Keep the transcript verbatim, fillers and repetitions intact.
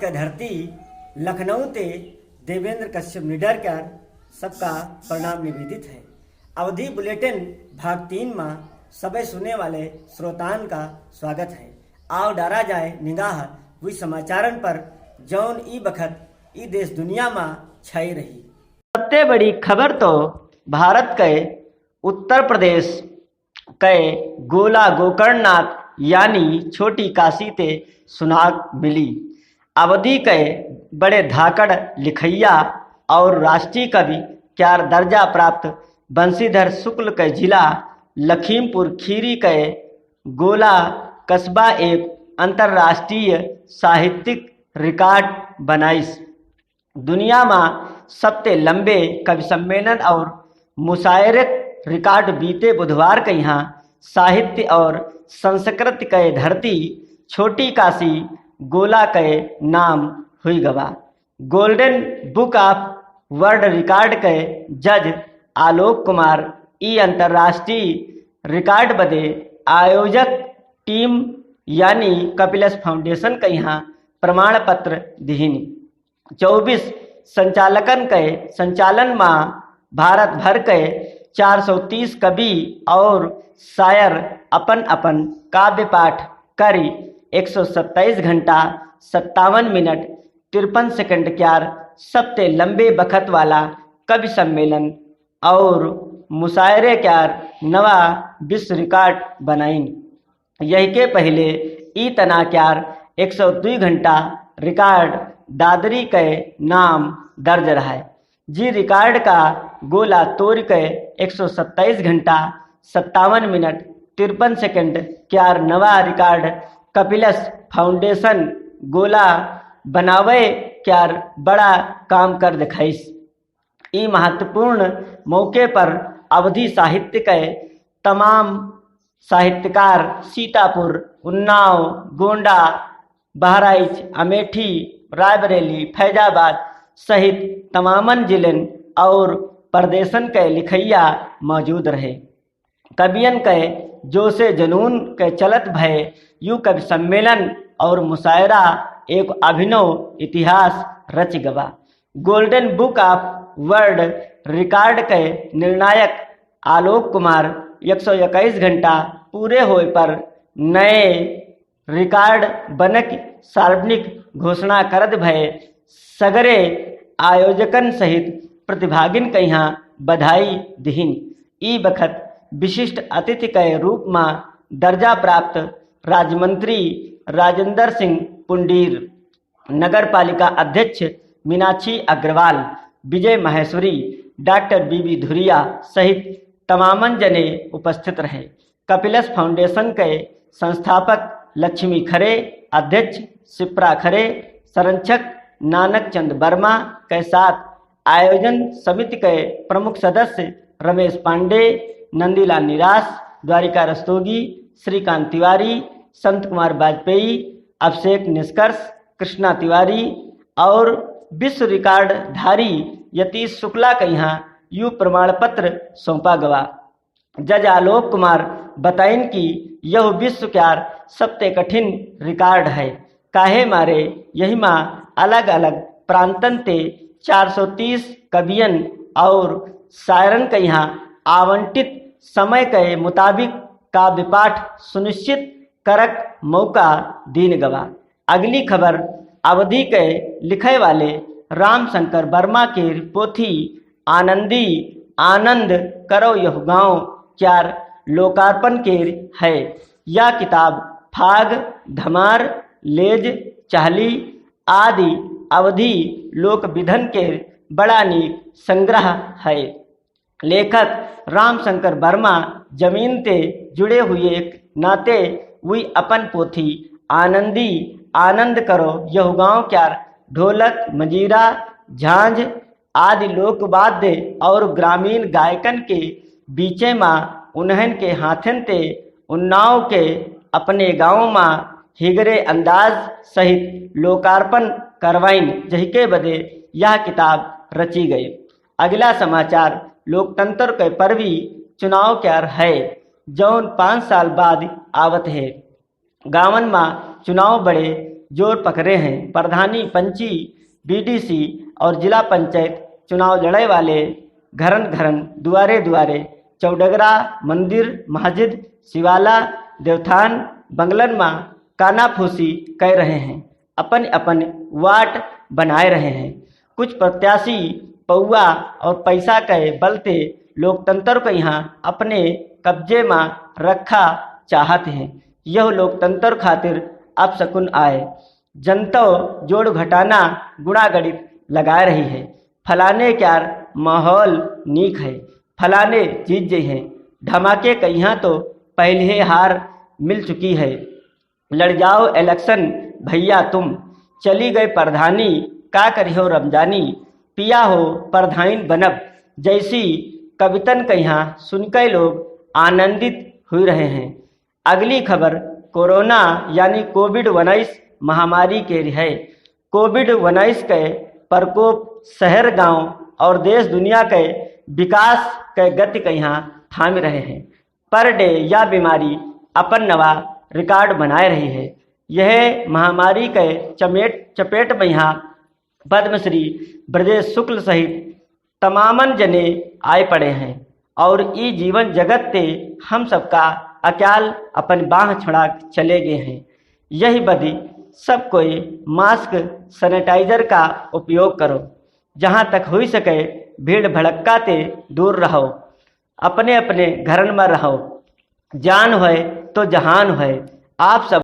का धरती लखनऊ ते देवेंद्र कश्यप निडर कर सबका प्रणाम निवेदित है। अवधी बुलेटिन भाग तीन मा सबै सुने वाले श्रोतान का स्वागत है। आव डारा जाए निगाह वी समाचारन पर, जौन ई बखत ई देश दुनिया मा छाई रही। सबते बड़ी खबर तो भारत के उत्तर प्रदेश के गोला गोकर्णनाथ यानी छोटी काशी ते सुनाक मिली। अवधी के बड़े धाकड़ लिखैया और राष्ट्रीय कवि क्यार दर्जा प्राप्त बंशीधर शुक्ल के जिला लखीमपुर खीरी के गोला कस्बा एक अंतर्राष्ट्रीय साहित्यिक रिकॉर्ड बनाइस। दुनिया मा सबते लंबे कवि सम्मेलन और मुशायरत रिकॉर्ड बीते बुधवार के यहाँ साहित्य और संस्कृति के धरती छोटी काशी गोला के नाम हुई गवा। गोल्डन बुक ऑफ वर्ल्ड रिकॉर्ड के जज आलोक कुमार ई अंतर्राष्ट्रीय रिकॉर्ड बदे आयोजक टीम यानी कपिलस फाउंडेशन के यहाँ प्रमाण पत्र दिहिन। चउबीस संचालकन के संचालन मा भारत भर के चार सौ तीस कवि और शायर अपन अपन काव्य पाठ करी एक सौ सत्ताईस घंटा सत्तावन मिनट तिरपन सेकंड क्यार सबते लंबे बखत वाला कवि सम्मेलन और मुशायरे क्यार नवा विश्व रिकॉर्ड बनाइन। यहिके पहिले ई तना क्यार एक सौ दुई घंटा रिकॉर्ड दादरी के नाम दर्ज रहा है। जी रिकॉर्ड का गोला तोड़ के एक सौ सत्ताईस घंटा सत्तावन मिनट तिरपन सेकंड क्यार नवा रिकॉर्ड कपिलस फाउंडेशन गोला बनावे क्यार बड़ा काम कर दिखाइस। ई महत्वपूर्ण मौके पर अवधी साहित्य के तमाम साहित्यकार सीतापुर, उन्नाव, गोंडा, बहराइच, अमेठी, रायबरेली, फैजाबाद सहित तमामन जिलन और प्रदेशन के लिखैया मौजूद रहे। कवियन के जोशे जुनून के चलत भय यू कवि सम्मेलन और मुशायरा एक अभिनव इतिहास रच गवा। गोल्डन बुक ऑफ वर्ल्ड रिकॉर्ड के निर्णायक आलोक कुमार एक सौ इक्कीस घंटा पूरे होए पर नए रिकॉर्ड बनक सार्वजनिक घोषणा करत भय सगरे आयोजकन सहित प्रतिभागिन के यहाँ बधाई दिहिन। ई बखत विशिष्ट अतिथि के रूप मा दर्जा प्राप्त राज्यमंत्री राजेंद्र सिंह पुंडीर, नगर पालिका अध्यक्ष मीनाक्षी अग्रवाल, विजय माहेश्वरी, डॉक्टर बीबी धुरिया सहित तमामन जने उपस्थित रहे। कपिलस फाउंडेशन के संस्थापक लक्ष्मी खरे, अध्यक्ष शिप्रा खरे, संरक्षक नानक चंद वर्मा के साथ आयोजन समिति के प्रमुख सदस्य रमेश पांडे, नंदीलाल निराश, द्वारिका रस्तोगी, श्रीकांत तिवारी, संत कुमार वाजपेयी, अभिषेक निष्कर्ष, कृष्णा तिवारी और विश्व रिकॉर्ड धारी यतीश शुक्ला के यहाँ यू प्रमाण पत्र सौंपा गवा। जज आलोक कुमार बताइन कि यह विश्व क्यार सबते कठिन रिकॉर्ड है, काहे मारे यही मा अलग-अलग प्रांतन ते चार सौ तीस कवियन और शायरन के यहाँ आवंटित समय के मुताबिक काव्य पाठ सुनिश्चित करक मौका दीन गवा। अगली खबर अवधी के लिखे वाले रामशंकर वर्मा के पोथी आनंदी आनंद करो यह गाँव क्यार लोकार्पण के है। यह किताब फाग, धमार, लेज, चाहली आदि अवधी लोक विधन के बड़ा नीक संग्रह है। लेखक रामशंकर वर्मा जमीन ते जुड़े हुए एक नाते वी अपन पोथी आनंदी आनंद करो यह गाँव क्यार ढोलक, मजीरा, झांझ आदि लोकवाद्य और ग्रामीण गायकन के बीचे मा उन्हन के हाथन ते उन्नाव के अपने गाँव मा हिगरे अंदाज सहित लोकार्पण करवाइन, जहिके बदे यह किताब रची गई। अगला समाचार लोकतंत्र के पर्वी चुनाव क्यार है, जौन पाँच साल बाद आवत है। गाँवन मा चुनाव बड़े जोर पकड़े हैं। प्रधानी, पंची, बीडीसी और जिला पंचायत चुनाव लड़े वाले घरन घरन, दुआरे दुआरे, चौडगरा, मंदिर, मस्जिद, शिवाला, देवथान, बंगलन मा कानाफूसी कह रहे हैं, अपन अपन वाट बनाए रहे हैं। कुछ प्रत्याशी पौवा और पैसा के बलते लोकतंत्र को यहाँ अपने कब्जे मा रखा चाहत हैं। यह लोकतंत्र खातिर अपशकुन आए। जनतो जोड़ घटाना गुणागणित लगा रही है। फलाने क्यार माहौल नीक है, फलाने जीत जई हैं। धमाके कहिया तो पहले हार मिल चुकी है। लड़ जाओ इलेक्शन भैया तुम, चली गए प्रधानी, का करिहो रमजानी। पिया हो प्रधाइन बनब जैसी कवितन कहिया सुनकर लोग आनंदित हुई रहे हैं। अगली खबर, कोरोना यानी कोविड उन्नीस महामारी के है। कोविड उन्नीस के प्रकोप शहर, गांव और देश दुनिया के विकास के गति कहिया थाम रहे हैं। पर डे या बीमारी अपन नवा रिकॉर्ड बनाए रही है। यह महामारी के चमेट चपेट में यहाँ पद्मश्री ब्रजेश शुक्ल सहित तमामन जने आए पड़े हैं और ई जीवन जगत ते हम सबका अकाल अपन बाह छुड़ा चले गए हैं। यही बदी सब कोई मास्क, सैनिटाइजर का उपयोग करो। जहाँ तक हुई सके भीड़ भड़क्का ते दूर रहो, अपने अपने घरन में रहो। जान होए तो जहान होए। आप सब